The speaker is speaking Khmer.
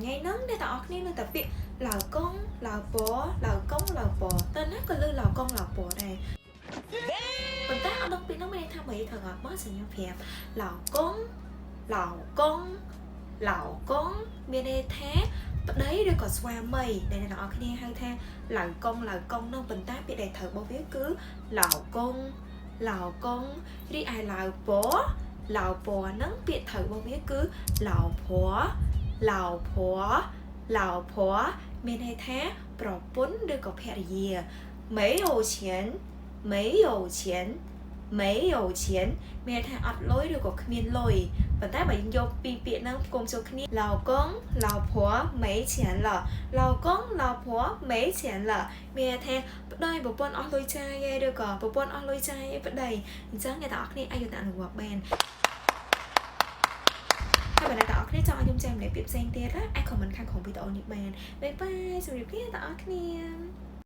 ថ្ងៃហ្នឹងអ្នកទាំងអស់គ្នានៅតែពាក្យ老公老婆老公老婆តើណាក៏លឺ老公老婆ដែរប៉ុន្តែអត់ដឹងពាក្យហ្នឹងមានន័យថាម៉េចត្រូវអត់មកសញ្ញាប្រាប់老公老公老公មានន័យថាប្តីឬក៏ស្វាមីដែលអ្នកទាំងអស់គ្នាហៅថា老公老公ហ្នឹងប៉ុន្តែពាក្យដែលត្រូវរបស់វាគឺ老公老公រីឯ老婆老婆ហ្នឹងពាក្យត្រូវរបស់វាគឺ老婆老婆老婆មានន័យថាប្រពន្ធឬក៏ភរិយា没有钱没有钱没有钱មានន័យថាអត់លុយឬក៏គ្មានលុយប៉ុន្តែបើយើងយកពីរពាក្យហ្នឹងផ្គុំចូលគ្នា老公老婆没钱了老公老婆没钱了មានន័យថាប្តីប្រពន្ធអស់លុយចាយឯឬក៏ប្រពន្ធអស់លុយចាយឯប្តីអញ្ចឹងអ្នកទាំងអស់គ្នាអាចយកទៅអនុវត្តបានហើយបើអ្នកទាំងអស់គ្នាចង់ឲ្យខ្ញុំចែករំលែកពាក្យផ្សេងទៀតណាអាច comment ខាងក្រោមវីដេអូនេះបាន។ Bye bye ជម្រាបលាទាំងអស់គ្នា។